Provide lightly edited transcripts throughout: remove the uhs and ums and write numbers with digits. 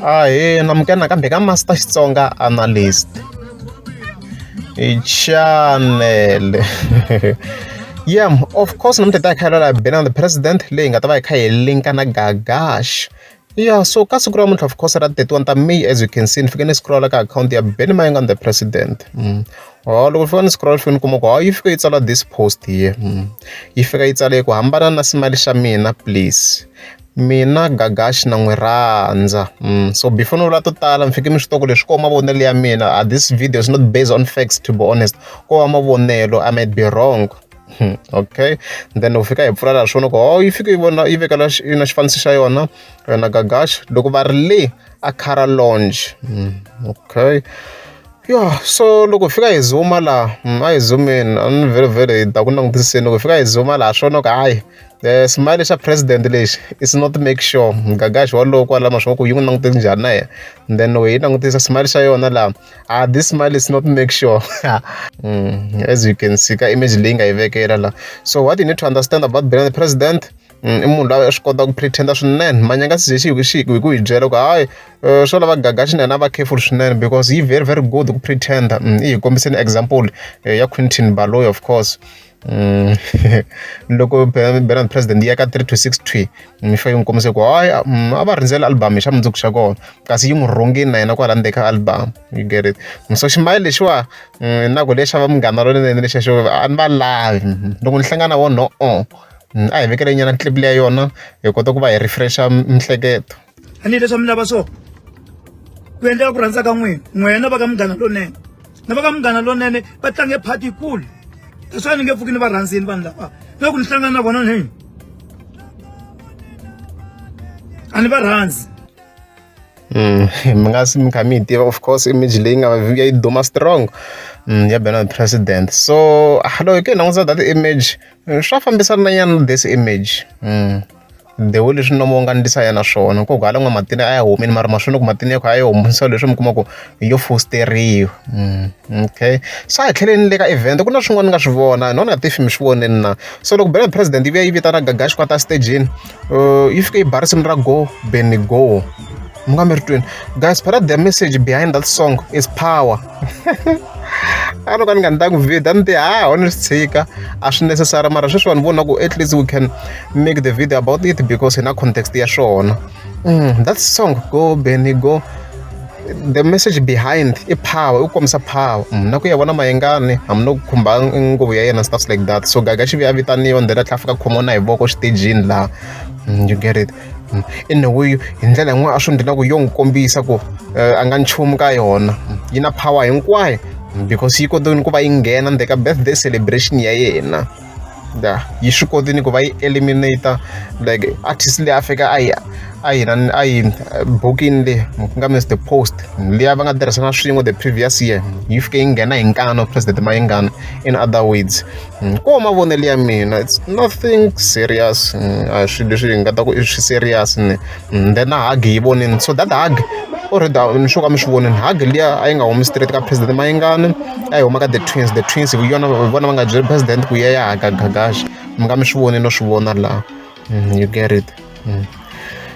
Ahee namukela nakambe ka Master Xitsonga Analyst channel yeah of course namuntlha hi ta hi kha hi lwela Benny the President leyi hi nga ta va hi kha hi linka na Gagash yeah so ka siku ra namuntlha of course ra 31 ta May as you can see ni fike ni scroll ka akhawunti ya Benny Mayengani the President oh loko fika ni scroll fike ni kuma ku hayi yi fike yi tsala this post here yi fika yi tsale ku hambana na smile xa mina please mina Gagash na n'wi rhandza so before ni vula to tala mi fike mi swi tiva ku leswi ko mavonelo ya mina this video is not based on facts to be honest ko va mavonelo I might be wrong okay then u fika hi pfula laha swona ku oh yi fike yi vona yi vekela na xifaniso xa yona yona Gagash loko va ri le a Cara Lounge okay ya so loko hi fika hi zoom-a laha a hi zoom-eni a ni vhele hi ta ku langutiseni loko hi fika hi zoom-a laha swona ku hayi smile xa president lexi is not make sure Gagash walowo kwala ma swi vona ku yi n'wi langute njhani na yena then loko hi langutisa smile xa yona laha ah this smile is not make sure as you can see ka image leyi nga yi vekela laha so what you need to understand about being the president i munhu loyi a swi kota ku pretend swinene manyanga se xi xi hi ku hi byela ku hayi swo lava Gagash na yena va careful swinene because yi very very good ku pretend yi hi kombiseni example ya Quentin Baloyi of course loko Benny President yi ya ka 3 to 6 twi mi fika yi n'wi kombisa ku hayi a va rindzela album hi xa mundzuku xa kona kasi yi n'wi rhongini na yena kwala ndzeni ka album you get it so ximayili lexiwa na ku lexa va munghana lonene lexiya xo a ni va lavi loko ni hlangana na vona no a hi vekele nyana clip leya yona hi kota ku va hi refresh-a miehleketo a ni leswi mi lava so ku endlela ku rhandza ka n'wina n'wina va ka munghana lonene na va ka munghana lonene va tlange phati yikulu that's why ni nge pfuki ni va rhandzini vanhu lava na ku ni hlangana na vona ni a ni va rhandzi Mi nga si mi kha mi yi tiva of course image leyi nga yi duma strong ya Benny the President so loko hi ke hi langutisa that image swa fambisana nyana this image the way leswi nomo wu nga ndlisa yena swona ku hala n'wamatini a ya humini mara ma swi vona ku matini ya kha a ya humisa leswi mi kuma ku yo fosteriwa okay se a hi tlheleni le ka event ku na swin'wana ni nga swi vona no ni nga tivi mi swi vonini na so loko Benny the President yi vuya yi vitana Gagash kwata stejini yi fike yi ba risimu ra go Benny go mi nga mi ri twini guys phela the message behind that song is power a no ka ni nga ni video a ni ti ha ho ni swi tshika a swi necessary mara sweswi vanhu vona ku at least we can make the video about it because hi na context ya swona that song go Benny go the message behind i power i ku kombisa power na ku ya vona Mayengani hambi no khumba nguvu ya yena stuff like that so Gaga xi vuya a vitaniwa then a tlhela a fika a khomiwa na hi voko xitejini laha you get it in a way hi ndlela yin'wana a swi ndlela ku yo n'wi kombisa ku a nga nchumu ka yona yi na power hinkwayo because yi kotile ku va yi nghena ndzeni ka birthday celebration ya yena ya yi swi kotile ku va yi eliminate like artist leyi a fika a yi a yi a yi booking leyi ku nga Mr Post liya va nga tirhisana swin'we the previous year yi fike yi nghena hi nkanu President Mayengani in other words ko mavonelo ya mina it's nothing serious a swilo leswi hi nga ta ku i swi serious ni then na hug yi vonini so that hug already ni sure ka mi swi vonini hug liya a yi nga humi straight ka President Mayengani a yi huma ka the twins the twins hi yona hi vona va nga byeli president ku ya ya haga Gagash mi nga mi swi voni no swi vona laha you get it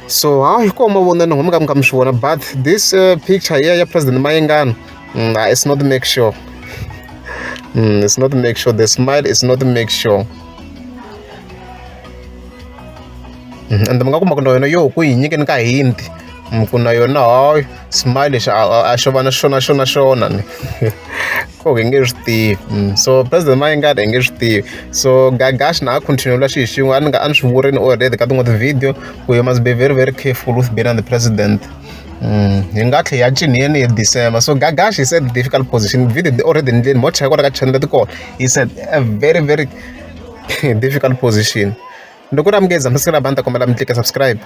so hayi ko mavonelo mi nga mi kha mi swi vona but this picture ya President Mayengani it's not make sure it's not make sure the smile is not make sure ende mi nga kuma ku na yona yo ku yi nyikeni ka hint ku na yona hayi smile lexi a xo va na xona xona xona ni ko hi nge swi tivi so President Mayengani hi nge swi tivi so Gagash na a continue xi hi xin'we a ni nga a ni swi vurini already ka tin'wana ti-video ku you must be very very careful with being the president hi nga tlhe ya ciniyeni hi December so Gagash is at difficult position video already ndleni mo cheka kwala ka channel leti kona is at a very very difficult position loko ri amukeza mi siku la bani ta kombela mi tlika subscribe.